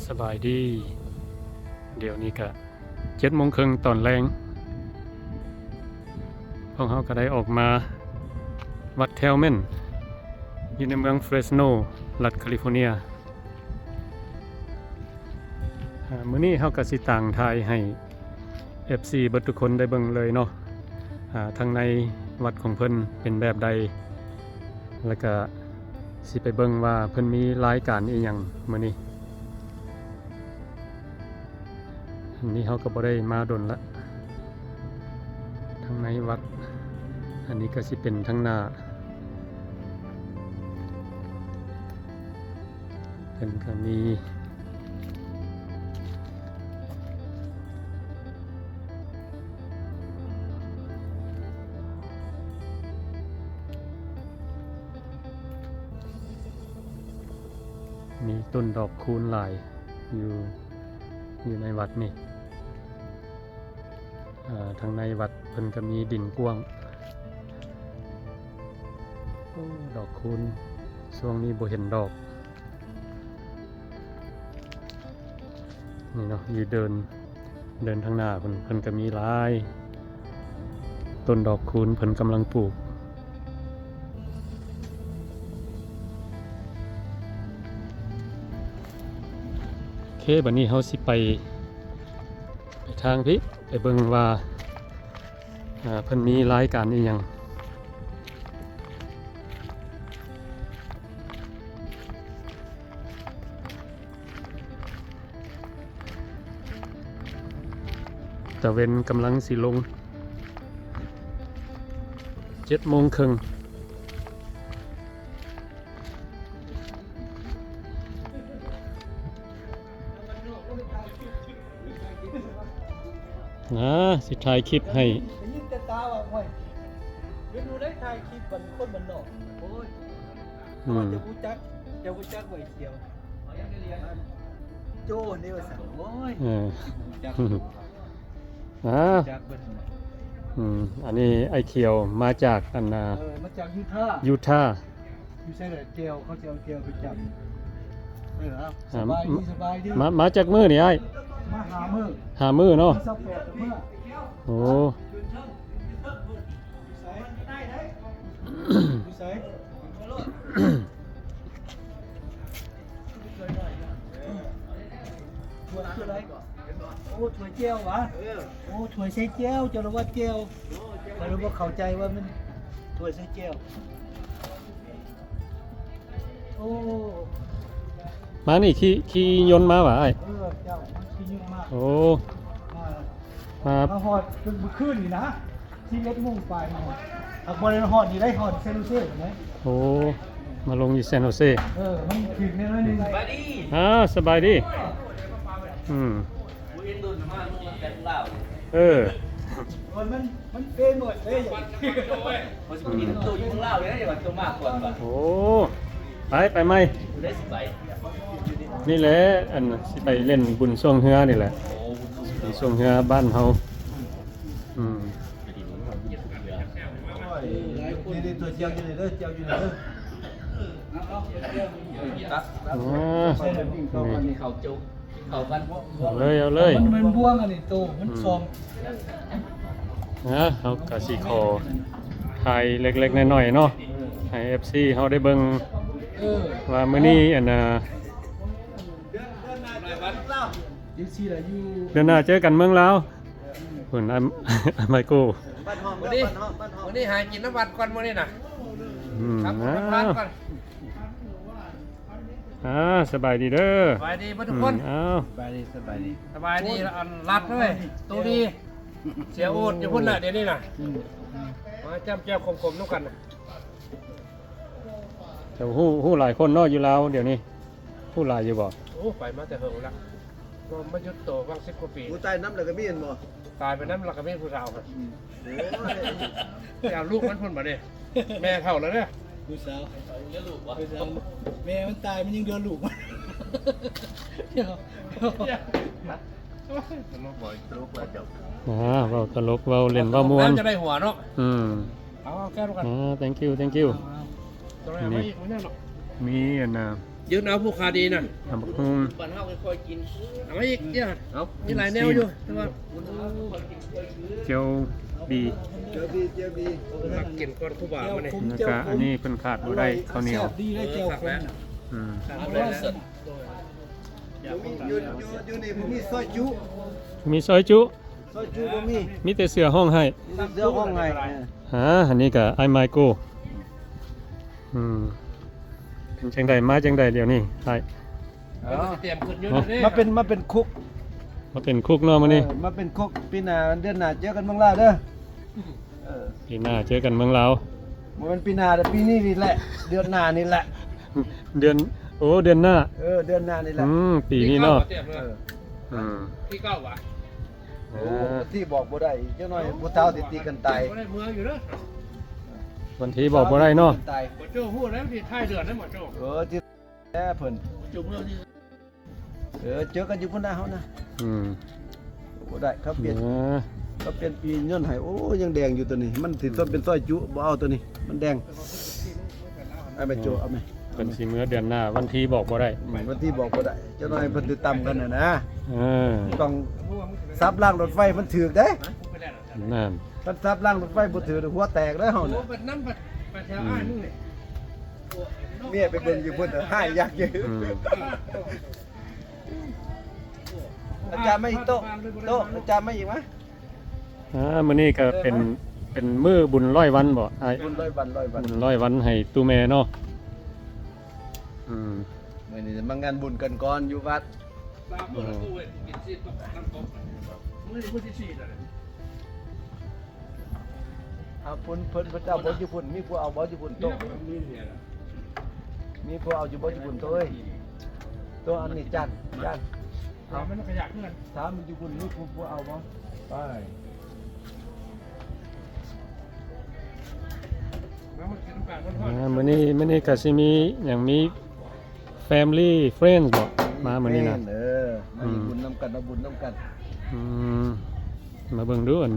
ສະບາຍດີ ດຽວນີ້ກະເຈັດໂມງເຄິ່ງຕອນແລງ ພວກເຮົາກະໄດ້ອອກມາວັດ Tellman ຢູ່ໃນເມືອງ Fresno ລັດ California. ອາ ມື້ນີ້ເຮົາກະຊິຕາງຖ່າຍໃຫ້ ເອັຟຊີ ເບິດທຸກຄົນໄດ້ເບິ່ງເລີຍເນາະ ອາ ທາງໃນວັດຂອງເພິ່ນເປັນແບບໃດ ແລ້ວກະຊິໄປເບິ່ງວ່າເພິ່ນມີລາຍການອີ່ຫຍັງມື້ນີ້. ອັນນີ້ເຮົາກະບໍ່ໄດ້ມາດົນລະ ທາງໃນວັດ. ອັນນີ້ກະຊິເປັນທາງໜ້າ ເພິ່ນກະມີ ມີຕົ້ນດອກຄູນຫຼາຍຢູ່ ຢູ່ໃນວັດນີ້. ເອີ ທາງໃນວັດເພິ່ນກະມີດິນກວ້າງ. ໂອ້ ດອກຄູນ ຊ່ວງນີ້ບໍ່ເຫັນດອກ. ນີ້ເນາະ ຢູ່ເດີ່ນ ເດີ່ນທາງໜ້າພຸ້ນ ເພິ່ນກະມີຫຼາຍ ຕົ້ນດອກຄູນເພິ່ນກຳລັງປູກ. ໂອເຄ ບາດນີ້ເຮົາຊິໄປ ໄປທາງພີ້ ໄປເບິ່ງວ່າ ເອີ ເພິ່ນມີລາຍການອີ່ຫຍັງ. ຕາເວັນກຳລັງຊິລົງ ເຈັດໂມງເຄິ່ງ. ນາ ຊິຖ່າຍຄລິບໃຫ້ ໄດ້ຍິນແຕ່ຕາວ່າ ໂອ້ຍ ເປັນຜູ້ໃດຖ່າຍຄລິບ ບັດຄົນບ້ານນອກ ໂອ້ຍ ອືມ ເຈົ້າຮູ້ຈັກ ເຈົ້າຮູ້ຈັກບໍ່ ໄອ້ຂຽວ ໂຈ້ນີ້ວ່າຊັ້ນ ໂອ້ຍ ເອີ ຮູ້ຈັກ ອາ ອືມ ອັນນີ້ອ້າຍຂຽວມາຈາກອັນນາ ເອີ ມາຈາກຢູທາ ຢູທາ ຢູ່ໃສລະແກ້ວ ເຂົາຈະເອົາແກ້ວໄປຈັບ ເອີ ເອົາ ສະບາຍດີ ສະບາຍດີ ມາ ມາຈັກມື້ນີ້ອ້າຍ? ມາຫ້າມື້ ຫ້າມື້ເນາະ ຊາວແປດມື້ ໂອ້ ຢູ່ໃສ? ຢູ່ໃສ? ຖ້ວຍຄືໃດ? ໂອ້ ຖ້ວຍແຈ່ວຫວາ? ເອີ ໂອ້ ຖ້ວຍໃສ່ແຈ່ວ ເຈົ້າລະວ່າແຈ່ວ ຂ້ອຍລະບໍ່ເຂົ້າໃຈວ່າມັນຖ້ວຍໃສ່ແຈ່ວ. ໂອ້ ມານີ້ຂີ່ ຂີ່ຍົນມາຫວາອ້າຍ? ເອີ ເຈົ້າ ມາຂີ່ຍົນມາ ໂອ້ ມາ ມາ ມາຮອດມື້ຄືນນີ້ນະ ສິບເອັດໂມງປາຍ ຫາກບໍ່ໄດ້ຮອດນີ້ໄດ້ ຮອດ San Jose ພຸ້ນເດ້. ໂອ້ ມາລົງຢູ່ San Jose ເອີ ມັນຖືກແນ່ໜ້ອຍໜຶ່ງ. ສະບາຍດີ ອ້າວ ສະບາຍດີ ອືມ ບໍ່ເຫັນດົນມາ ລົງມາແຕ່ລາວ ເອີ ມັນ ມັນເປັນໝົດເດ້ ເຂົາຊິບໍ່ກິນໂຕຢູ່ເມືອງລາວເດ້ ວ່າໂຕມາກ່ອນວ່າ ໂອ້ ໄປ ໄປໃໝ່ ຜູ້ໃດຊິໄປ ນີ້ແຫຼະ ອັນ ຊິໄປຫຼິ້ນບຸນຊ່ວງເຮືອນີ້ແຫຼະ ໂອ້ ບຸນຊ່ວງເຮືອ ບຸນຊ່ວງເຮືອບ້ານເຮົາ ອືມ ໂອ້ຍ ນີ້ ນີ້ ໂຕແຈ່ວຢູ່ນີ້ເດີ ແຈ່ວຢູ່ນີ້ເດີ ເອົາ ເອົາ ເອົາ ຕັກ ຕັກ ໂອ້ ໃສ່ແລ້ວກິນເຂົ້າກັນ ເຂົ້າຈຸ ເຂົ້າກັນ ເອົາເລີຍ ເອົາເລີຍ ມັນ ມັນບ່ວງອັນນີ້ໂຕ ມັນ ອືມ ຊ່ອງ ນະ ເຮົາກະຊິຂໍຖ່າຍເລັກໆນ້ອຍໆເນາະ ໃຫ້ເອັຟຊີເຮົາໄດ້ເບິ່ງ ເອີ ວ່າມື້ນີ້ອັນນ່າ ເດືອນ ເດືອນໜ້າເຈີກັນເມືອງລາວ ເດືອນໜ້າເຈີກັນເມືອງລາວ ພຸ້ນ ອ້າຍ ອ້າຍໄມໂກ້ ບ້ານຫ້ອງ ມື້ນີ້ ບ້ານຫ້ອງ ບ້ານຫ້ອງ ມື້ນີ້ຫາກິນນຳວັດກ່ອນມື້ນີ້ນະ ອືມ ຄັບລົດນຳທາງກ່ອນ ອ່າ ສະບາຍດີເດີ ສະບາຍດີເບິດທຸກຄົນ ອືມ ອ້າວ ສະບາຍດີ ສະບາຍດີ ສະບາຍດີ ອັນລັດເອີຍ ໂຕດີ ເສຍໂອດຢູ່ພຸ້ນນະ ດຽວນີ້ນະ ອືມ ມາຈ້ຳແຈ່ວຂົມໆນຳກັນນະ ເຈົ້າຮູ້ ຮູ້ຫຼາຍຄົນເນາະຢູ່ລາວດຽວນີ້ ຮູ້ຫຼາຍຢູ່ບໍ່? ໂອ້ ໄປມາແຕ່ເຫິງລະ ມາຢຸດໂຕຫວ່າງສິບກວ່າປີ ຜູ້ຕາຍນຳລະກະມີແມ່ນບໍ່? ຕາຍໄປນຳລະກະມີຜູ້ສາວ ອືມ ໂອ້ຍ ໄປເອົາລູກມັນພຸ້ນບາດນີ້ ແມ່ເຖົ້າແລ້ວເດີ ຜູ້ສາວ ເຫຼືອລູກວະ ຜູ້ສາວ ແມ່ມັນຕາຍມັນຍັງເຫຼືອລູກມັນ ຕະຫຼົກບໍ່ ຕະຫຼົກວ່າເຈົ້າ ອ່າ ເວົ້າຕະຫຼົກ ເວົ້າຫຼິ້ນ ເວົ້າມ່ວນ ຈະໄດ້ຫົວເນາະ ອືມ ເອົາ ເອົາແກ້ວກັນ ອ່າ thank you thank you ເອົາ ເອົາ ນີ້ ມີອັນນ່າ ຢືນເອົາຜູ້ຂາດີນະ ຕຳບັກຫຸ່ງ ບ້ານເຮົາຄ່ອຍໆກິນ ເອົາມາອີກເດ້ ເອົາ ມີຫຼາຍແນວຢູ່ ແຕ່ວ່າ ແຈ່ວບີ ແຈ່ວບີ ແຈ່ວບີ ກິນກ່ອນຄູບາມື້ນີ້ ແລ້ວກະອັນນີ້ເພິ່ນຂາດບໍ່ໄດ້ ເຂົ້າໜຽວ ແຊບດີເດ້ ແຈ່ວຂົມນະ ອືມ ຂາດບໍ່ໄດ້ແລ້ວ ຢູ່ ຢູ່ ຢູ່ນີ້ບໍ່ມີຊອຍຈຸ ມີຊອຍຈຸ ຊອຍຈຸບໍ່ມີ ມີແຕ່ເສືອຮ້ອງໄຫ້ ມີແຕ່ເສືອຮ້ອງໄຫ້ ເອີ ຫາ ອັນນີ້ກະອ້າຍໄມໂກ ອືມ ເປັນຈັ່ງໃດ ມາຈັ່ງໃດດຽວນີ້ອ້າຍ? ເອີ ມາເປັນ ມາເປັນຄຸກ ມາເປັນຄຸກເນາະມື້ນີ້ ເອີ ມາເປັນຄຸກ ປີໜ້າ ເດືອນໜ້າເຈີກັນເມືອງລາວເດີ ເອີ ປີໜ້າເຈີກັນເມືອງລາວ ບໍ່ແມ່ນປີໜ້າເດີ ປີນີ້ນີ້ແຫຼະ ເດືອນໜ້ານີ້ແຫຼະ ເດືອນ ໂອ້ ເດືອນໜ້າ ເອີ ເດືອນໜ້ານີ້ແຫຼະ ອືມ ປີນີ້ເນາະ ເອີ ອືມ ທີເກົ້າຫວາ? ໂອ້ ວັນທີບອກບໍ່ໄດ້ ຈັກໜ້ອຍຜູ້ສາວຊິຕີກັນຕາຍ ບໍ່ໄດ້ເມືອຢູ່ເດີ ວັນທີບອກບໍ່ໄດ້ເນາະ ຕາຍ ບໍ່ໂຈ້ຮູ້ແລ້ວ ວັນທີທ້າຍເດືອນນັ້ນບໍ່ໂຈ້ ເອີ ທີ່ແລ້ວເພິ່ນ ບໍ່ໂຈ້ເມືອ ເອີ ເຈີກັນຢູ່ພຸ້ນນະເຮົານະ ອືມ ບໍ່ໄດ້ ເຂົາປ່ຽນ ເອີ ເຂົາປ່ຽນປີຍົນໃຫ້ ໂອ້ ຍັງແດງຢູ່ຕົວນີ້ ມັນຊິ ອືມ ເປັນຊອຍຈຸ ບໍ່ເອົາຕົວນີ້ ມັນແດງ ເອົາໄປໂຈະ ເອົາໄປ ເພິ່ນຊິເມືອເດືອນໜ້າ ວັນທີບອກບໍ່ໄດ້ ອືມ ວັນທີບອກບໍ່ໄດ້ ຈັກໜ້ອຍເພິ່ນຊິຕຳກັນຫັ້ນນະ ເອີ ຕ້ອງສັບລາງລົດໄຟມັນຖືກເດ້ ນັ້ນ ຄັນສັບລາງລົດໄຟບໍ່ຖືກ ຫົວແຕກເດ້ເຮົານະ ໂອ້ ບັດນຳບັດ ບັດແຖວອ້າຍມຶງນີ້ ເມຍໄປເບິ່ງຢູ່ພຸ້ນ ຮ້າຍຢາກຢູ່ ອືມ ອາຈານມາອີກໂຕະ ໂຕະ ອາຈານມາອີກມາ ອ່າ ມື້ນີ້ກໍເປັນ ເປັນມື້ບຸນຮ້ອຍວັນບໍ່ອ້າຍ? ບຸນຮ້ອຍວັນ ຮ້ອຍວັນ ບຸນຮ້ອຍວັນໃຫ້ຕູ້ແມ່ເນາະ ອືມ ມື້ນີ້ມາງານບຸນກັນກ່ອນຢູ່ວັດ ອືມ ເອົາ ເພິ່ນ ເພິ່ນ ເພິ່ນເຈົ້າບໍ່ຢູ່ພຸ້ນ ມີຜູ້ເອົາບໍ່ຢູ່ພຸ້ນໂຕະ? ມີຜູ້ເອົາຢູ່ບໍ່ຢູ່ພຸ້ນໂຕະເອີຍ? ໂຕະອັນນີ້ຈານ ຈານ ເອົາ ມັນຂະຫຍະເພື່ອນ ຖາມມັນຢູ່ພຸ້ນ ມີຜູ້ ຜູ້ເອົາບໍ່? ໄປ ມາ ມາກິນນຳກັນຮ້ອນໆ ອ່າ ມື້ນີ້ ມື້ນີ້ກໍຊິມີຫຍັງ ມີ Family Friends ບໍ່? ມາມື້ນີ້ນະ ເອີ ມາເຮັດ ອືມ ບຸນນຳກັນ ມາບຸນນຳກັນ ອືມ ມາເບິ່ງດູ ອັນ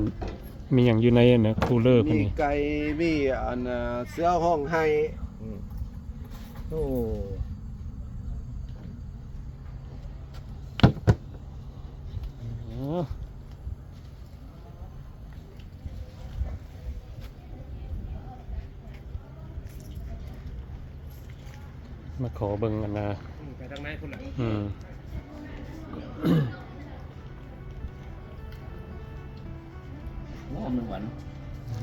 ມີຫຍັງຢູ່ໃນ ອັນນະ ຄູລເລີເພິ່ນນີ້ ມີໄກ່ ມີ ອັນ ເສືອຮ້ອງໄຫ້ ອືມ ໂອ້ ມາຂໍເບິ່ງອັນນະ ອືມ ໄປທາງໃນພຸ້ນລະ ອືມ ໂອ້ ມັນຫວານ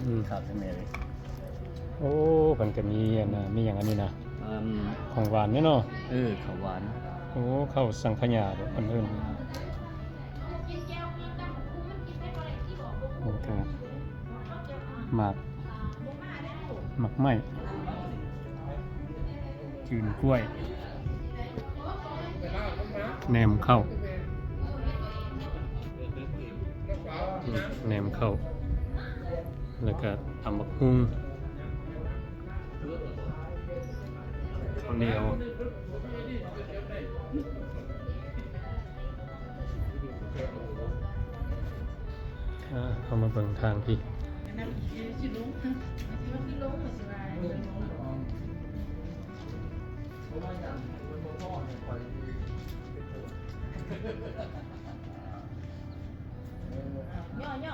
ອືມ ຂາວແທ້ແມ່ເອີຍ ໂອ້ ເພິ່ນກໍມີອັນນະ ມີຫຍັງອັນນີ້ນະ ອັນ ຂອງຫວານເນາະ ເອີ ເຂົ້າຫວານ ໂອ້ ເຂົ້າສັງຂະຫຍາເພິ່ນເອີ້ນ ແລ້ວກໍໝາກ ໝາກໄມ້ ຈືນກ້ວຍ ແໜມເຂົ້າ ແໜມເຂົ້າ ແລ້ວກໍຕຳບັກຫຸ່ງ ເຂົ້າໜຽວ ອ່າ ເຮົາມາເບິ່ງທາງພີ້ ຍໍ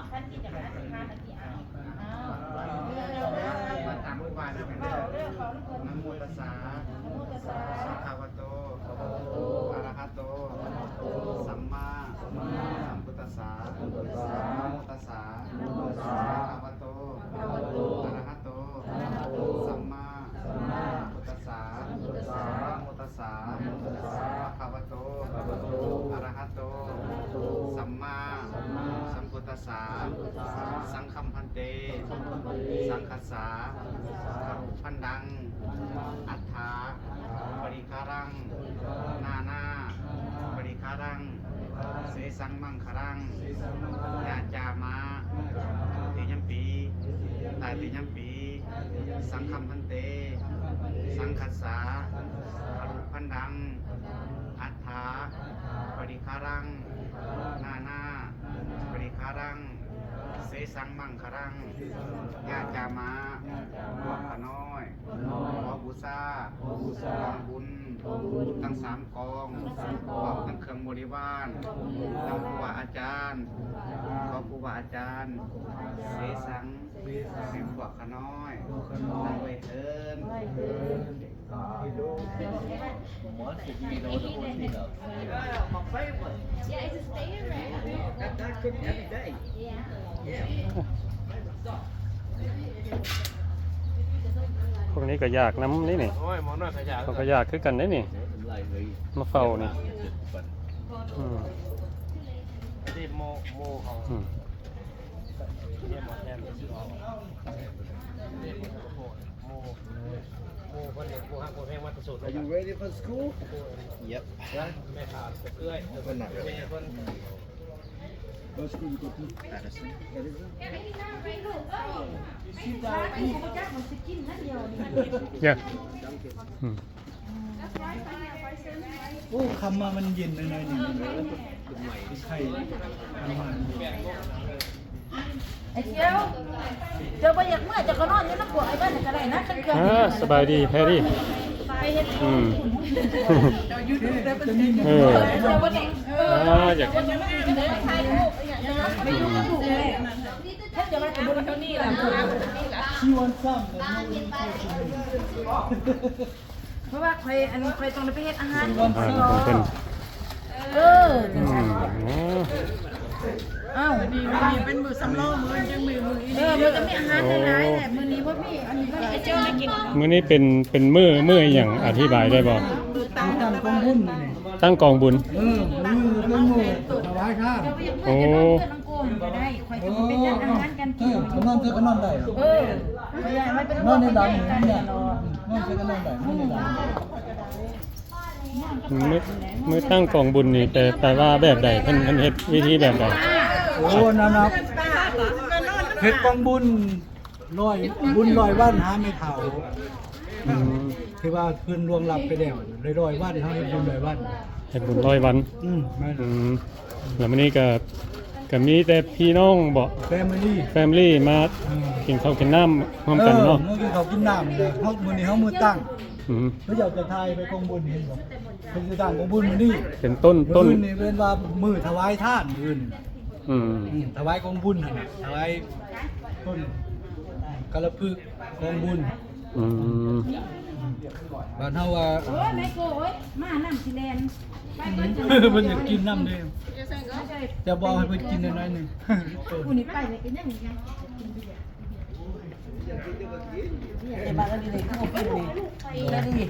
ໆ ຄັນຊິຈະມາສິພານະ ເອົາ ເອົາ ເອົາ ເອົາ ເອົາ ເອົາ ເອົາ ເອົາ ນະໂມຕັດສະ ນະໂມຕັດສະ ພະຄະວະໂຕ ອະລະຫະໂຕ ສຳມາ ສຳມາ ສຳພຸດທັດສະ ນະໂມຕັດສະ ນະໂມຕັດສະ ພະຄະວະໂຕ ອະລະຫະໂຕ ສຳມາ ສຳມາ ສຳພຸດທັດສະ ນະໂມຕັດສະ ພະຄະວະໂຕ ອະລະຫະໂຕ ສຳມາ ສຳພຸດທັດສະ ສັງຄັງພັນເຕ ສັງຄັດສາ ຄະລຸພັນດັງ ອັດຖາ ປະລິຄາລັງ ນານາ ປະລິຄາລັງ ເສສັງມັງຄະລັງ ຍະຈາມາ ຕະຕິຍຳປີ ຕະຕິຍຳປີ ສັງຄັງພັນເຕ ສັງຄັດສາ ຄະລຸພັນດັງ ອັດຖາ ປະລິຄາລັງ ນານາ ປະລິຄາລັງ ເສສັງມັງຄະລັງ ຍະຈາມາ ພວກຂ້ານ້ອຍ ຂໍບູຊາ ຂອງບຸນ ທັງສາມກອງ ພ້ອມທັງເຄື່ອງບໍລິວານ ນຳຄູບາອາຈານ ຂໍຄູບາອາຈານເສສັງໃຫ້ພວກຂ້ານ້ອຍ ໄດ້ເທີນ. Yeah. ພວກນີ້ກໍຢາກນຳນີ້ນີ້ ໂອ້ຍ ໝໍນ້ອຍກໍຢາກ ເຂົາກໍຢາກຄືກັນເດ້ນີ້ ມາເຝົ້ານີ້. ອືມ ອັນນີ້ໂມ ໂມເຂົາ ອືມ ເນຍໝໍແທນ ໂມ ໂມເພິ່ນ ໂມຮັກໂມແພງມາແຕ່ສູນ. Are you ready for school? Yep. ແມ່ຂາວເອື້ອຍ ເພິ່ນ ແມ່ເພິ່ນ. What school you go to? Patterson. Patterson? Yeah. ອືມ ໂອ້ ຄ່ຳມາມັນເຢັນໜ້ອຍໆ ນີ້ ໄອ້ໄຂ່ ໄອ້ຂຽວ ເຈົ້າບໍ່ຢາກເມືອ ເຈົ້າກໍນອນຢູ່ນຳພວກໄອ້ບ້ານກໍໄດ້ນະ ຄັນເຄື່ອງ. ອ່າ ສະບາຍດີ ແພຣີ. ໄປເຮັດ ອືມ ເຈົ້າຢູ່ດູໄດ້ເພິ່ນ ເອີ ເຈົ້າບໍ່ໄດ້ ອ່າ ຢາກ ເຈົ້າໄປຢູ່ກັບລູກ ເຈົ້າວ່າກໍບໍ່ໄດ້ She wants some, but nobody tells her. ເພາະວ່າຂ້ອຍ ອັນ ຂ້ອຍຕ້ອງໄດ້ໄປເຮັດອາຫານ ອືມ ເອີ ອືມ ອ້າວ ມື້ນີ້ ມື້ນີ້ເປັນມື້ສຳລອງ ມື້ອື່ນຈັ່ງມີມື້ອີ່ຫຼີ. ເອີ ມັນກໍມີອາຫານຫຼາຍໆແຫຼະ ມື້ນີ້ບໍ່ມີ ອັນນີ້ກໍເຈົ້າໄດ້ກິນ. ມື້ນີ້ເປັນ ເປັນມື້ ມື້ຫຍັງ ອະທິບາຍໄດ້ບໍ່? ຕັ້ງກອງບຸນ ມື້ນີ້ ຕັ້ງກອງບຸນ. ເອີ ມື້ເປັນມື້ຖວາຍທານ. ໂອ້ ໂກນກໍໄດ້ ຂ້ອຍກໍເປັນເລື່ອງອາຫານການກິນ. ເອີ ນອນໃສ່ກໍນອນໄດ້. ເອີ ຂ້ອຍຢາກໃຫ້ມັນເປັນ ນອນໃນຫຼັງນີ້ ນອນໃສ່ກໍນອນໄດ້ ນອນໃນຫຼັງ. ມື້ ມື້ຕັ້ງກອງບຸນນີ້ ແປ ແປວ່າແບບໃດ? ເພິ່ນ ເພິ່ນເຮັດວິທີແບບໃດ? ໂອ້ ນັ້ນນະ ເຮັດກອງບຸນ ຮ້ອຍ ບຸນຮ້ອຍວັນຫາແມ່ເຖົ້າ. ອືມ ທີ່ວ່າເພິ່ນລ່ວງລັບໄປແລ້ວ ໄດ້ຮ້ອຍວັນ ເຮົາເຮັດບຸນຮ້ອຍວັນ. ເຮັດບຸນຮ້ອຍວັນ. ອືມ ແມ່ນ. ອືມ ແລ້ວມື້ນີ້ກໍ ກໍມີແຕ່ພີ່ນ້ອງບໍ? ແຟມິລີ ແຟມິລີມາ ເອີ ກິນເຂົ້າກິນນ້ຳຮ່ວມກັນເນາະ. ເອີ ມາກິນເຂົ້າກິນນ້ຳເລີຍ. ເຮົາ ມື້ນີ້ເຮົາມື້ຕັ້ງ. ອືມ ເຂົາເຈົ້າຈະຖ່າຍໄປກອງບຸນ ເຫັນບໍ່? ເພິ່ນຊິຕັ້ງກອງບຸນມື້ນີ້ ເປັນຕົ້ນ ຕົ້ນ ມື້ອື່ນນີ້ເອີ້ນວ່າມື້ຖວາຍທານ ມື້ອື່ນ. ອືມ ອືມ ຖວາຍກອງບຸນຫັ້ນນະ ຖວາຍຕົ້ນກາລະພຶກກອງບຸນ. ອືມ ບ້ານເຮົາວ່າ ໂອ້ຍ ແມ່ໂກ ໂອ້ຍ ມານ້ຳຊິແລ່ນ ໄປກ່ອນ. ເພິ່ນຢາກກິນນ້ຳເດ້ ຈະບອກໃຫ້ເພິ່ນກິນໜ້ອຍໆໜຶ່ງ. ຜູ້ນີ້ໄປແລ້ວກິນຫຍັງນີ້? ເອີ ມາອັນນີ້ເລີຍ ຄືບໍ່ເປັນນີ້ ແພຣີ.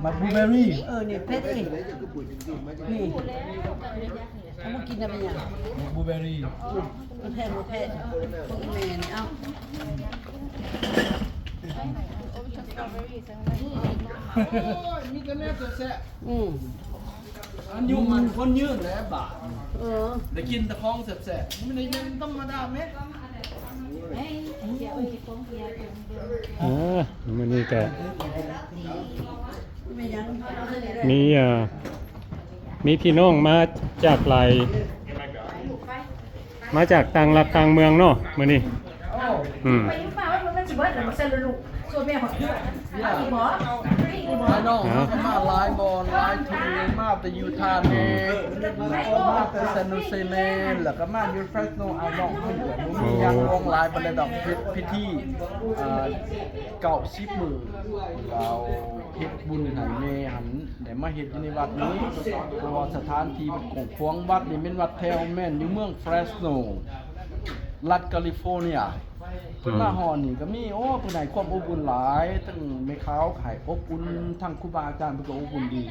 ບັກບລູເບີຣີ. ເອີ ນີ້ ແພຣີ ນີ້ ເຮົາບໍ່ກິນນຳຫຍັງ? ບັກບລູເບີຣີ. ບໍ່ແພ້ ບໍ່ແພ້ ພວກອີ່ແມ່ນີ້ ເອົ້າ. ໂອ້ຍ ມີແຕ່ແນວແຊບໆ. ອືມ ອາຍຸໝັ້ນຂວັນຍືນແຫຼະບາດ. ເອີ ໄດ້ກິນແຕ່ຂອງແຊບໆ ມັນໄດ້ແມ່ນທຳມະດາແມ. ເອີ ມື້ນີ້ກະມີ ເອີ ມີພີ່ນ້ອງມາຈາກຫຼາຍ ມາຈາກຕ່າງລັດຕ່າງເມືອງເນາະມື້ນີ້. ອືມ ໄປຢູ່ປ່າວ່າມັນຊິເບິດແລ້ວບໍ່ຊັ້ນລະລູກ ສ່ວນແມ່ຮອດເຮືອນ ເອົາອີກບໍ່? ໄປອີກບໍ່? ອ້າຍນ້ອງເຮົາກໍມາຫຼາຍບ່ອນຫຼາຍທີ່ ມາແຕ່ຢູທາແດ່ ມາແຕ່ຊານໂຮເຊແດ່ ແລ້ວກໍມາຢູ່ເຟຣສໂນ. ອ້າຍນ້ອງເຮົາກໍບໍ່ມີຫຍັງຫຼວງຫຼາຍປານໃດດອກ ເຮັດພິທີ ເອີ ເກົ້າສິບມື້ ເຂົາເຮັດບຸນໃຫ້ແມ່ຫັ້ນ ໄດ້ມາເຮັດຢູ່ໃນວັດນີ້ ເພາະວ່າສະຖານທີ່ມັນກວ້າງຂວາງ. ວັດນີ້ແມ່ນວັດແທວແມນ ຢູ່ເມືອງເຟຣສໂນ ລັດກາລິຟໍເນຍ. ເພິ່ນມາຮອດນີ້ກໍມີ ໂອ້ ເພິ່ນໃຫ້ຄວາມອົບອຸ່ນຫຼາຍ ທັງແມ່ຂາວກໍໃຫ້ອົບອຸ່ນ ທັງຄູບາອາຈານເພິ່ນກໍອົບອຸ່ນດີ.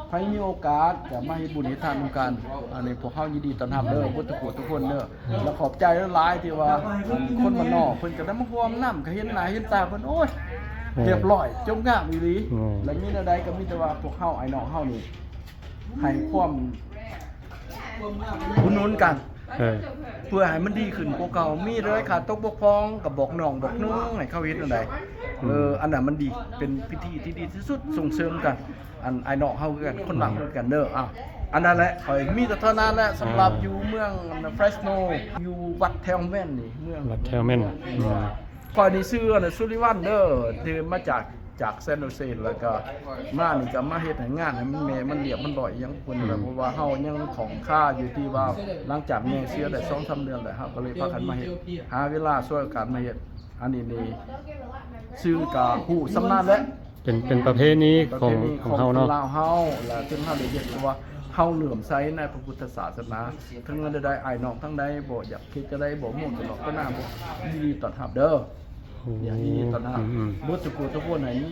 ໃຜມີໂອກາດກໍມາເຮັດບຸນເຮັດທານນຳກັນ. ອັນນີ້ພວກເຮົາຍິນດີຕ້ອນຮັບເດີ ເບິດທຸກຜູ້ທຸກຄົນເດີ. ແລ້ວຂອບໃຈຫຼາຍໆທີ່ວ່າ ອັນ ຄົນບ້ານນອກເພິ່ນກໍໄດ້ມາຮ່ວມນຳ ກໍເຫັນໜ້າເຫັນຕາເພິ່ນ ໂອ້ຍ ຮຽບຮ້ອຍ ຈົບງາມອີ່ຫຼີ. ແລ້ວມີແນວໃດກໍມີແຕ່ວ່າພວກເຮົາ ອ້າຍນ້ອງເຮົານີ້ ໃຫ້ຄວາມອຸດໜູນກັນ ເອີ ເພື່ອໃຫ້ມັນດີຂຶ້ນກວ່າເກົ່າ. ມີແນວໃດຂາດຕົກບົກຜ່ອງກໍບອກນ້ອງບອກນຸ່ງ ໃຫ້ເຂົາເຮັດແນວໃດ. ເອີ ອັນນັ້ນມັນດີ ເປັນພິທີທີ່ດີທີ່ສຸດ ສົ່ງເສີມກັນ. ອັນ ອ້າຍນ້ອງເຮົາຄືກັນ ຄົນລາວຄືກັນເດີ. ອ່າ ອັນນັ້ນແຫຼະ ຂ້ອຍມີແຕ່ເທົ່ານັ້ນແຫຼະ ສຳລັບຢູ່ເມືອງເຟຣສໂນ ຢູ່ວັດແທວແມນນີ້ ເມືອງວັດແທວແມນ. ຂ້ອຍນີ້ຊື່ ອັນ ຊູລິວັນເດີ ທີ່ມາຈາກ ຈາກແຊນໂຮເຊ ແລ້ວກໍມານີ້ກໍມາເຮັດໃຫ້ງານໃຫ້ມັນແມ່ນ ມັນລຽບມັນລ້ອຍຫຍັງເພິ່ນ ອືມ ແລ້ວ ເພາະວ່າເຮົາຍັງຂ້ອງຄາຢູ່ທີ່ວ່າ ຫຼັງຈາກແມ່ເສຍໄດ້ສອງສາມເດືອນແລ້ວ ເຮົາກໍເລີຍພາກັນມາເຮັດ ຫາເວລາ ສວຍໂອກາດມາເຮັດ ອັນນີ້ນີ້ ຊຶ່ງກໍຮູ້ຊຳນານແຫຼະ ເປັນ ເປັນປະເພນີຂອງ ປະເພນີຂອງ ຂອງເຮົາເນາະ ຄົນລາວເຮົາ ແລະ ເຖິງເຮົາໄດ້ເຮັດ ເພາະວ່າເຮົາເຫຼື້ອມໃສໃນພະພຸດທະສາສະໜາ ເຖິງແນວໃດອ້າຍນ້ອງທັງໃດບໍ່ຢາກເຮັດຈັ່ງໃດ ບໍ່ມ່ວນກໍດອກກໍໜ້າ ບໍ່ ຍິນດີຕ້ອນຮັບເດີ ໂອ້ ຢາກຍິນດີຕ້ອນຮັບ ອືມໆ ເບິດທຸກຜູ້ທຸກຄົນໃຫ້ມ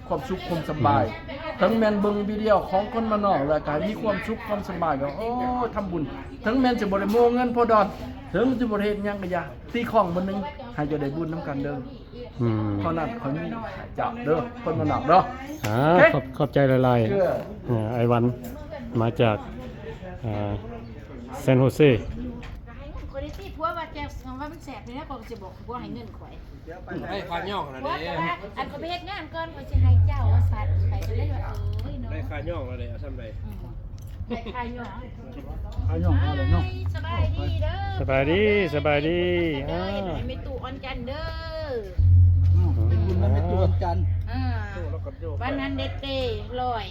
ີຄວາມສຸກຄວາມສະບາຍ ອືມ ເຖິງແມ່ນເບິ່ງວິດີໂອຂອງຄົນບ້ານນອກ ແລ້ວກໍໃຫ້ມີຄວາມສຸກຄວາມສະບາຍ ກໍ ໂອ້ ທຳບຸນ ເຖິງແມ່ນຊິບໍ່ໄດ້ໂມ້ເງິນພໍດອນ ເຖິງຊິບໍ່ໄດ້ເຮັດຫຍັງກໍຢ່າ ຕີຄ້ອງບາດໜຶ່ງ ໃຫ້ເຈົ້າໄດ້ບຸນນຳກັນເດີ ອືມ ເທົ່ານັ້ນຂ້ອຍມີໃຫ້ເຈົ້າເດີ ຄົນບ້ານນອກເດີ ອ່າ ໂອເຄ ຂອບ ຂອບໃຈຫຼາຍໆ ເອີ ເອີ ອ້າຍວັນ ມາຈາກ ອ່າ ແຊນໂຮເຊ ກໍໃຫ້ເງິນຂ້ອຍໄດ້ຕິ ຜົວວ່າແຈ່ວວ່າມັນແຊບນີ້ນະ ຂ້ອຍກໍຊິບອກຜົວໃຫ້ເງິນຂ້ອຍ ໄດ້ຄ່າຍ້ອງແລ້ວເດ້ ອັນຂ້ອຍໄປເຮັດງານກ່ອນ ຂ້ອຍຊິໃຫ້ເຈົ້າວ່າຊັ້ນ ໄປກໍເລີຍວ່າ ເອີຍເນາະ ໄດ້ຄ່າຍ້ອງແລ້ວເດ້ ເອົາຊ່ຳໃດ ອືມ ໄດ້ຄ່າຍ້ອງ ຄ່າຍ້ອງເອົາເລີຍເນາະ ສະບາຍດີເດີ ສະບາຍດີ ສະບາຍດີ ເດີ ອ່າ ເຮັດໃຫ້ແມ່ຕູ້ອ່ອນຈັນເດີ ອືມ ເປັນບຸນນຳແມ່ຕູ້ອ່ອນຈັນ ອ່າ ວັນນັ້ນເດເຕ ຮ້ອຍ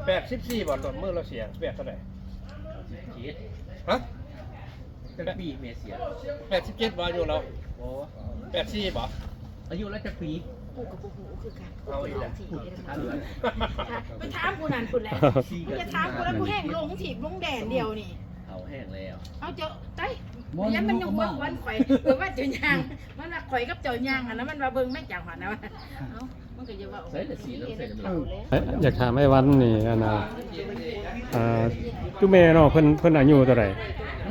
ແປດສິບສີ່ບໍ່ ຕອນມື້ລາວເສຍ ແປດເທົ່າໃດ ຮະ? ຈັກປີແມ່ເສຍ? ແປດສິບເຈັດບໍ່ ອາຍຸລາວ? ບໍ່ ແປດສິບສີ່ບໍ່? ອາຍຸລາວຈັກປີ? ກູກໍບໍ່ຮູ້ຄືກັນ ເອົາອີກແລ້ວ ໄປຖາມຜູ້ນັ້ນພຸ້ນແຫຼະ ຢ່າຖາມຜູ້ນັ້ນ ຜູ້ແຮ່ງຫຼົງຖີບຫຼົງແດນດຽວນີ້ ເຖົ້າແຮງແລ້ວ ເອົາເຈົ້າໄຕ ບໍ່ ຢ່າມັນຍັງຫົວຂວັນຂ້ອຍ ເອີ ວ່າເຈົ້າຍ່າງ ມັນວ່າຂ້ອຍກັບເຈົ້າຍ່າງຫັ້ນນະ ມັນວ່າເບິ່ງແມ່ນຈັງຫັ້ນນະ ເອົາ ມັນກໍຢ່າເວົ້າ ໃສ່ລະສີ ໃສ່ລະ ເອີ ຢາກຖາມອ້າຍວັນນີ້ ອັນນ່າ ອ່າ ຕຸແມ່ເນາະ ເພິ່ນ ເພິ່ນອາຍຸເທົ່າໃດ?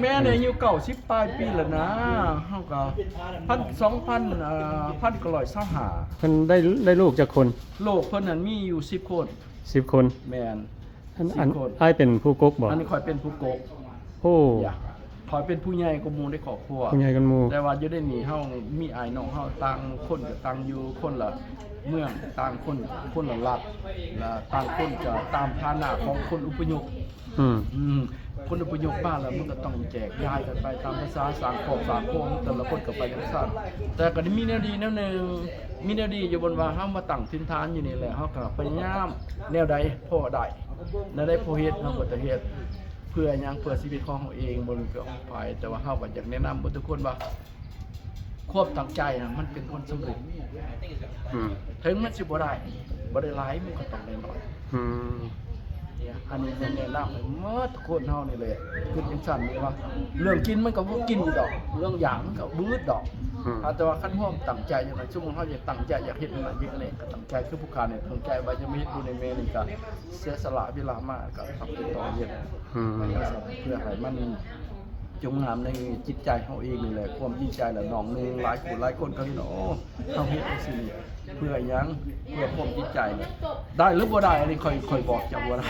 ແມ່ນີ້ອາຍຸເກົ້າສິບປາຍປີແລ້ວນະ ເຮົາກໍພັນ ສອງພັນ ເອີ ພັນເກົ້າຮ້ອຍຊາວຫ້າ ເພິ່ນໄດ້ ໄດ້ລູກຈັກຄົນ? ລູກເພິ່ນນັ້ນມີຢູ່ສິບຄົນ ສິບຄົນ ແມ່ນ ອັນ ສິບຄົນ ອ້າຍເປັນຜູ້ກົກບໍ່? ອັນນີ້ຂ້ອຍເປັນຜູ້ກົກ ໂອ້ ຂ້ອຍເປັນຜູ້ໃຫຍ່ກວ່າໝູ່ໃນຄອບຄົວ ຜູ້ໃຫຍ່ກວ່າໝູ່ ແຕ່ວ່າຢູ່ໃນນີ້ເຮົາມີອ້າຍນ້ອງເຮົາ ຕ່າງຄົນກໍຕ່າງຢູ່ຄົນລະເມືອງ ຕ່າງຄົນຄົນລະລັດ ລະຕ່າງຄົນກໍຕາມຖານະຂອງຄົນອົບພະຍົບ ອືມ ອືມ ຄົນອົບພະຍົບມາແລ້ວ ມັນກໍຕ້ອງແຈກຢາຍກັນໄປຕາມພາສາ ສ້າງຄອບສ້າງຄົວ ແຕ່ລະຄົນກໍໄປຈັ່ງຊັ້ນ ແຕ່ກໍໄດ້ມີແນວດີແນວໜຶ່ງ ມີແນວດີຢູ່ບ່ອນວ່າເຮົາມາຕັ້ງຖິ່ນຖານຢູ່ນີ້ແຫຼະ ເຮົາກໍພະຍາຍາມແນວໃດພໍໄດ້ ແນວໃດພໍເຮັດ ເຮົາກໍຈະເຮັດ ເພື່ອຫຍັງ? ເພື່ອຊີວິດຂອງເຮົາເອງ ບໍ່ແມ່ນເພື່ອຂອງໃຜ ແຕ່ວ່າເຮົາກໍຢາກແນະນຳເບິດທຸກຄົນວ່າ ຄວາມຕັ້ງໃຈນະ ມັນເປັນຜົນສຳເລັດ ອືມ ເຖິງມັນຊິບໍ່ໄດ້ ບໍ່ໄດ້ຫຼາຍ ມັນກໍຕ້ອງໄດ້ໜ້ອຍ ອືມ ອັນນີ້ແນະນຳໃຫ້ໝົດທຸກຄົນເຮົານີ້ແຫຼະ ຄິດຈັ່ງຊັ້ນນີ້ວ່າ ເລື່ອງກິນມັນກໍບໍ່ກິນດອກ ເລື່ອງຢາກມັນກໍບໍ່ອຶດດອກ ອືມ ແຕ່ວ່າຄັນເຮົາຕັ້ງໃຈຈັ່ງໃດ ສົມມຸດເຮົາຢາກຕັ້ງໃຈ ຢາກເຮັດອັນນັ້ນເຮັດອັນນີ້ ກໍຕັ້ງໃຈ ຄືຜູ້ຂ້ານີ້ຕັ້ງໃຈວ່າຈະມາເຮັດບຸນໃຫ້ແມ່ນີ້ ກໍເສຍສະຫຼະເວລາມາ ກໍທຳຕິດຕໍ່ເຮັດ ອືມ ເພື່ອໃຫ້ມັນ ຈົງງາມໃນຈິດໃຈເຮົາເອງນີ້ແຫຼະ ຄວາມຈິດໃຈລະນ້ອງໜຶ່ງ ຫຼາຍຜູ້ຫຼາຍຄົນເຂົາເຫັນ ໂອ້ ເຮົາເຮັດຈັ່ງຊີ້ເພື່ອຫຍັງ? ເພື່ອຄວາມຈິດໃຈ ໄດ້ຫຼືບໍ່ໄດ້ ອັນນີ້ຂ້ອຍ ຂ້ອຍບອກເຈົ້າບໍ່ໄດ້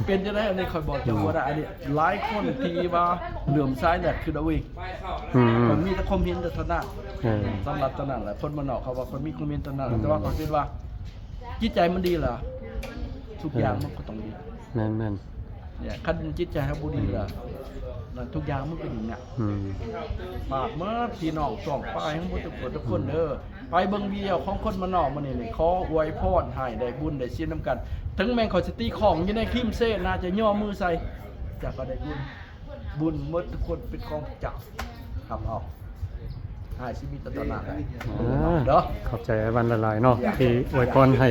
ເປັນຈັ່ງໃດ ອັນນີ້ຂ້ອຍບອກເຈົ້າບໍ່ໄດ້ ອືມ ອັນນີ້ຫຼາຍຄົນທີ່ວ່າເຫຼື້ອມໃສແຫຼະ ຄືດາວິ ອືມ ຂ້ອຍມີແຕ່ຄວາມເຫັນເທົ່ານັ້ນ ເອີ ສຳລັບເທົ່ານັ້ນແຫຼະ ຄົນບ້ານນອກເຂົາວ່າຂ້ອຍມີຄວາມເຫັນເທົ່ານັ້ນ ອືມ ແຕ່ວ່າຂ້ອຍຄິດວ່າຈິດໃຈມັນດີລະ ທຸກຢ່າງມັນກໍຕ້ອງດີ ແມ່ນໆ ເນຍ ຄັນຈິດໃຈເຮົາບໍ່ດີລະ ນັ້ນທຸກຢ່າງມັນກໍຫຍຸ້ງຍາກ ອືມ ຝາກໝົດພີ່ນ້ອງຊ່ອງປ້າຍເຮົາໝົດທຸກຄົນທຸກຄົນເດີ ອືມ ໄປເບິ່ງວິດີໂອຂອງຄົນບ້ານນອກມື້ນີ້ນີ້ ຂໍອວຍພອນໃຫ້ໄດ້ບຸນໄດ້ສິນນຳກັນ ເຖິງແມ່ນຂ້ອຍຊິຕີຄ້ອງຢູ່ໃນຄຣີມເຊ ໜ້າຈະຍໍມືໃສ່ ເຈົ້າກໍໄດ້ບຸນ ບຸນໝົດທຸກຄົນເປັນຂອງພະເຈົ້າ ຮັບເອົາ ອ້າຍຊິມີແຕ່ຕອນໜ້າ ອ່າ ເດີ ຂອບໃຈອ້າຍວັນຫຼາຍໆເນາະ ທີ່ອວຍພອນໃຫ້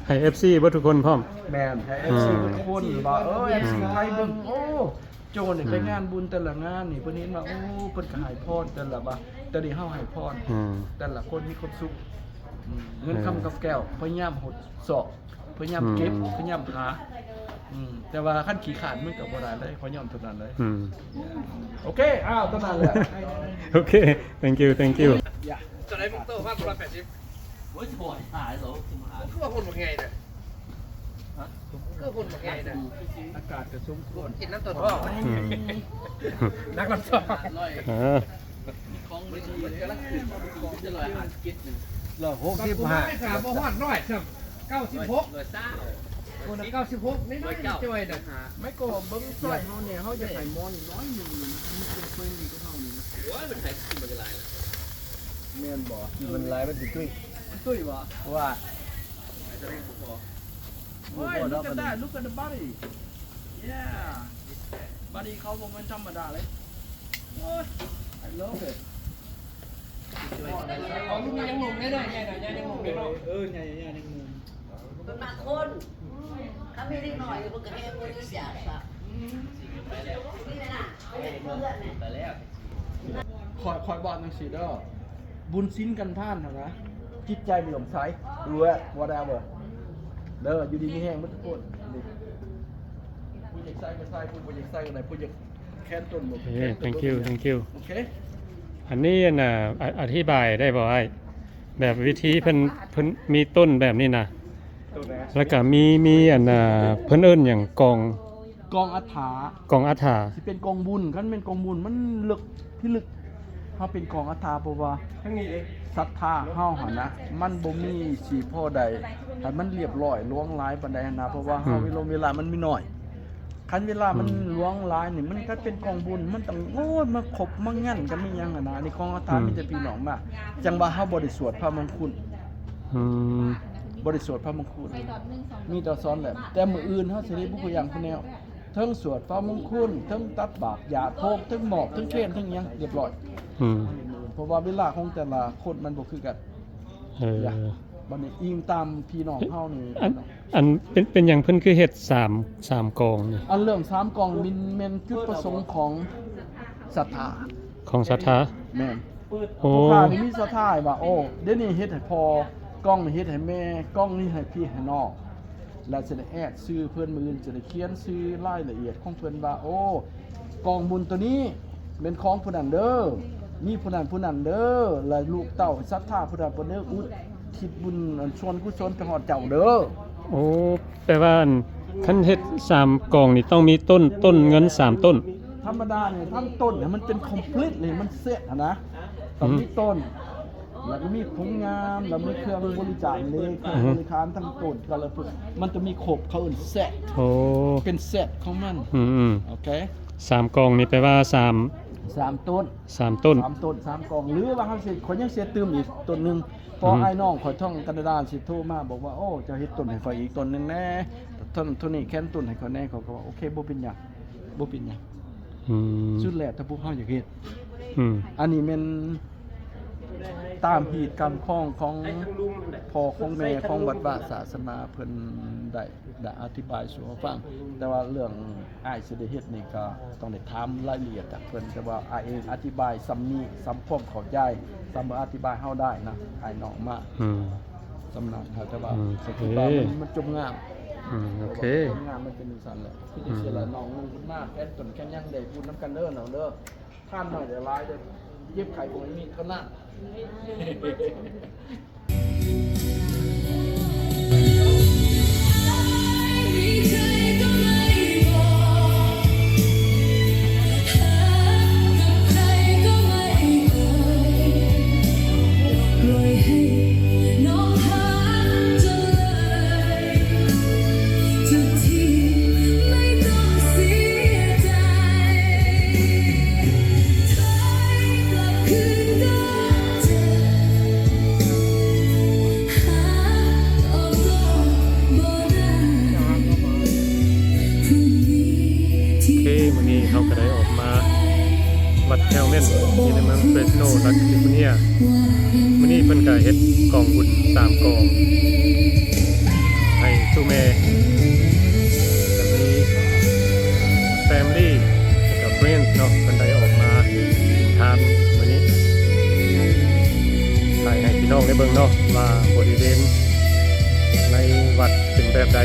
ໃຫ້ເອັຟຊີເບິດທຸກຄົນພ້ອມ ແມ່ນ ໃຫ້ເອັຟຊີ ອືມ ເບິດທຸກຄົນວ່າ ເອີ ເອັຟຊີ ອືມ ໄທເບິ່ງ ໂອ້ ໂຈນີ້ ອືມ ໄປງານບຸນແຕ່ລະງານນີ້ ເພິ່ນເຫັນວ່າ ໂອ້ ເພິ່ນກໍໃຫ້ພອນແຕ່ລະວ່າ ແຕ່ນີ້ເຮົາໃຫ້ພອນ ອືມ ແຕ່ລະຄົນມີຄວາມສຸກ ອືມ ເງິນຄຳ ເອີ ກັບແກ້ວ ພະຍາຍາມຫົດຊອກ ພະຍາຍາມເກັບ ອືມ ພະຍາຍາມຫາ ອືມ ແຕ່ວ່າຄັນຂີ້ຄ້ານມັນກໍບໍ່ໄດ້ເລີຍ ຂ້ອຍຍອມເທົ່ານັ້ນເລີຍ ອືມ ໂອເຄ ອ້າວ ເທົ່ານັ້ນແຫຼະ ໂອເຄ thank you thank you ເທົ່າໃດມຶງໂຕ ພັນແປດສິບ ໂອ້ຍ ຖອຍຫາຍໂລ ຄືວ່າຄົນບັກໃຫຍ່ນະ ຮະ ຄືຄົນບັກໃຫຍ່ນະ ອາກາດກໍສົມຄວນ ກິນນ້ຳຕົ້ນບໍ່ ອືມ ນັກນ້ຳຊອກ ເອີ ຂອງມື້ນີ້ກຳລັງຂຶ້ນ ຮ້ອຍຫ້າສິບເຈັດ ໜຶ່ງ ຮ້ອຍຫົກສິບຫ້າ ບໍ່ຮອດຮ້ອຍຊ້ຳ ເກົ້າສິບຫົກ ຮ້ອຍຊາວ ຄົນລະເກົ້າສິບຫົກ ນ້ອຍໆ ຈ່ອຍນະ ໄມໂກເບິ່ງຊ່ອຍເຮົາແດ່ ເຮົາຢາກໃຫ້ໝໍນີ້ໜ້ອຍໜຶ່ງ ມັນເປັນເພິ່ນດີກວ່າເຮົານີ້ນະ ໂອ້ຍ ມັນໃຫ້ກິນມັນຫຼາຍລະ ແມ່ນບໍ່ ມັນຫຼາຍ ມັນຊິຕຸ້ຍ ມັນຕຸ້ຍບໍ່ ເພາະວ່າ Oi, look at that, look at the body. Yeah. Body ເຂົາບໍ່ແມ່ນທຳມະດາເລີຍ. ໂອ້ຍ I love it. ເຂົາລູກຍັງໜຸ່ມເດ້ເນາະ ໃຫຍ່ໜ້ອຍ ຍາຍັງໜຸ່ມເດ້ເນາະ. ເອີ ໃຫຍ່ ຍາຍັງໜຸ່ມ. ເພິ່ນມັກຄົນ ຖ້າມີເດັກນ້ອຍເພິ່ນກໍແຮງກວ່ານີ້ສະ. ນີ້ແຫຼະນະ ໄປເຮັດເພື່ອນແມ່. ຂ້ອຍ ຂ້ອຍເວົ້າຈັ່ງຊີ້ເດີ ບຸນສິນກັນທານຫັ້ນນະ ຈິດໃຈເຫຼື້ອມໃສ ຫຼືວ່າ whatever ເດີ ຢູ່ດີມີແຮງເບິດທຸກຄົນ. ຜູ້ຢາກໃສ່ກໍໃສ່ ຜູ້ບໍ່ຢາກໃສ່ກໍໄດ້ ຜູ້ຢາກແຂນຕົ້ນບໍ່ແຂນຕົ້ນ. ໂອເຄ thank you thank you. ໂອເຄ ອັນນີ້ ອັນນ່າ ອະ ອະທິບາຍໄດ້ບໍ່ອ້າຍ ແບບວິທີເພິ່ນ ເພິ່ນມີຕົ້ນແບບນີ້ນະ ແລ້ວກໍມີ ມີ ອັນນ່າ ເພິ່ນເອີ້ນຫຍັງ ກອງ ກອງອັດຖາ ກອງອັດຖາ ຊິເປັນກອງບຸນ. ຄັນແມ່ນກອງບຸນມັນເລິກພິລຶກ ເຮົາເປັນກອງອັດຖາ ເພາະວ່າສັດທາເຮົາຫັ້ນນະ ມັນບໍ່ມີຊິພໍໄດ້ໃຫ້ມັນລຽບລ້ອຍຫຼວງຫຼາຍປານໃດຫັ້ນນະ ເພາະວ່າເຮົາ ອືມ ເວລາ ເວລາມັນມີໜ້ອຍ. ຄັນເວລາມັນ ອືມ ຫຼວງຫຼາຍນີ້ ມັນກໍເປັນກອງບຸນ ມັນຕ້ອງ ໂອ້ຍ ມາຄົບມາງັນກັນ ມີຫຍັງຫັ້ນນະ. ອັນນີ້ກອງອັດຖາ ອືມ ມີແຕ່ພີ່ນ້ອງມາ ຈັ່ງວ່າເຮົາບໍ່ໄດ້ສວດພະມົງຄຸນ ອືມ ບໍ່ໄດ້ສວດພະມົງຄຸນ ມີແຕ່ສອນແບບ. ແຕ່ມື້ອື່ນເຮົາຊິໄດ້ບຸກຢ່າງຄືແນວ ເທິງສວດພະມົງຄຸນ ເທິງຕັກບາດຢາດໂພກ ເທິງມອບ ເທິງແຄນ ເທິງຫຍັງ ລຽບລ້ອຍ. ອືມ ເພາະວ່າເວລາຂອງແຕ່ລະຄົນມັນບໍ່ຄືກັນ. ເອີ ບັດນີ້ອີງຕາມພີ່ນ້ອງເຮົານີ້ ອັນ ອັນເປັນ ເປັນຫຍັງເພິ່ນຄືເຮັດສາມ ສາມກອງນີ້? ອັນເລື່ອງສາມກອງນີ້ແມ່ນຈຸດປະສົງຂອງສັດທາ ຂອງສັດທາ. ແມ່ນ ໂອ້ ຜູ້ຂ້ານີ້ມີສັດທາວ່າ ໂອ້ ດຽວນີ້ເຮັດໃຫ້ພໍ່ ກອງນີ້ເຮັດໃຫ້ແມ່ ກອງນີ້ໃຫ້ພີ່ໃຫ້ນ້ອງ ແລ້ວຊິໄດ້ແອດຊື່ເພິ່ນ ມື້ອື່ນຊິໄດ້ຂຽນຊື່ລາຍລະອຽດຂອງເພິ່ນວ່າ ໂອ້ ກອງບຸນໂຕນີ້ແມ່ນຂອງຜູ້ນັ້ນເດີ ມີຜູ້ນັ້ນຜູ້ນັ້ນເດີ ແລະ ລູກເຕົ້າສັດທາຜູ້ນັ້ນຜູ້ເດີ ອຸທິດບຸນສ່ວນກຸສົນໄປຮອດເຈົ້າເດີ. ໂອ້ ແປວ່າ ອັນ ຄັນເຮັດສາມກອງນີ້ຕ້ອງມີຕົ້ນ ຕົ້ນເງິນສາມຕົ້ນ. ທຳມະດານີ້ທັງຕົ້ນນີ້ມັນເປັນ complete ເລີຍ ມັນເຊັດຫັ້ນນະ ຕ້ອງມີ ອືມ ຕົ້ນ ແລ້ວກໍມີຖົງງາມ ແລ້ວມີເຄື່ອງບໍລິຈາກເລີຍ ເຄື່ອງ ອືຮຶ ບໍລິຂານທັງຕົ້ນກໍແລ້ວ ມັນຈະມີຄົບ ເຂົາເອີ້ນເຊັດ. ໂອ້ ເປັນເຊັດຂອງມັນ. ອືມໆ ໂອເຄ ສາມກອງນີ້ແປວ່າສາມ ສາມຕົ້ນ ສາມຕົ້ນ ສາມຕົ້ນ ສາມກອງ ຫຼືວ່າເຮົາຊິ ຂ້ອຍຍັງຊິຕື່ມອີກຕົ້ນໜຶ່ງ ເພາະ ອືຮຶ ອ້າຍນ້ອງຂ້ອຍທາງການາດາຊິໂທມາບອກວ່າ ໂອ້ ເຈົ້າເຮັດຕົ້ນໃຫ້ຂ້ອຍອີກຕົ້ນໜຶ່ງແດ່ ເທົ່ານັ້ນເທົ່ານີ້ ແຂນຕົ້ນໃຫ້ຂ້ອຍແດ່ ຂ້ອຍກໍວ່າ ໂອເຄ ບໍ່ເປັນຫຍັງ ບໍ່ເປັນຫຍັງ. ອືມ ສຸດແລ້ວແຕ່ພວກເຮົາຢາກເຮັດ. ອືມ ອັນນີ້ແມ່ນຕາມຮີດກຳຂອງ ຂອງພໍ່ຂອງແມ່ຂອງວັດວາສາສະໜາເພິ່ນໄດ້ ໄດ້ອະທິບາຍສູ່ເຮົາຟັງ. ແຕ່ວ່າເລື່ອງອ້າຍຊິໄດ້ເຮັດນີ້ກໍຕ້ອງໄດ້ຖາມລາຍລະອຽດຈາກເພິ່ນ. ແຕ່ວ່າອ້າຍເອງອະທິບາຍສ່ຳນີ້ ສ່ຳຄວາມເຂົ້າໃຈ ສ່ຳທີ່ອະທິບາຍເຮົາໄດ້ນະ ອ້າຍນ້ອງມາ ອືມ ສ່ຳນັ້ນ. ແຕ່ວ່າ ອືມ ກໍຄິດວ່າ ໂອເຄ ມັນ ມັນຈົບງາມ. ອືມ ໂອເຄ ຈົບງາມ ມັນເປັນຈັ່ງຊັ້ນແຫຼະ. ຄືຈັ່ງຊີ້ລະ ອືມ ນ້ອງໜຶ່ງເພິ່ນມາແຂນຕົ້ນແຂນຫຍັງໄດ້ບຸນນຳກັນເດີນ້ອງເດີ. ທານໜ້ອຍແຕ່ຫຼາຍເດີ ເຈັບໄຂ້ບໍ່ໃຫ້ມີເທົ່ານັ້ນ. ໂອເຄ ມື້ນີ້ເຮົາກໍໄດ້ອອກມາວັດແຄວເມັນ ຢູ່ໃນເມືອງເຟຣສໂນ ລັດແຄລິຟໍເນຍ. ມື້ນີ້ເພິ່ນກໍເຮັດກອງບຸນສາມກອງ ໃຫ້ສູ່ແມ່ ກໍມີແຟມລີ ແລ້ວກໍເຟຣນເນາະ ເພິ່ນໄດ້ອອກມາກິນທານມື້ນີ້. ຖ່າຍໃຫ້ພີ່ນ້ອງໄດ້ເບິ່ງເນາະ ວ່າບໍລິເວນໃນວັດເປັນແບບໃດ.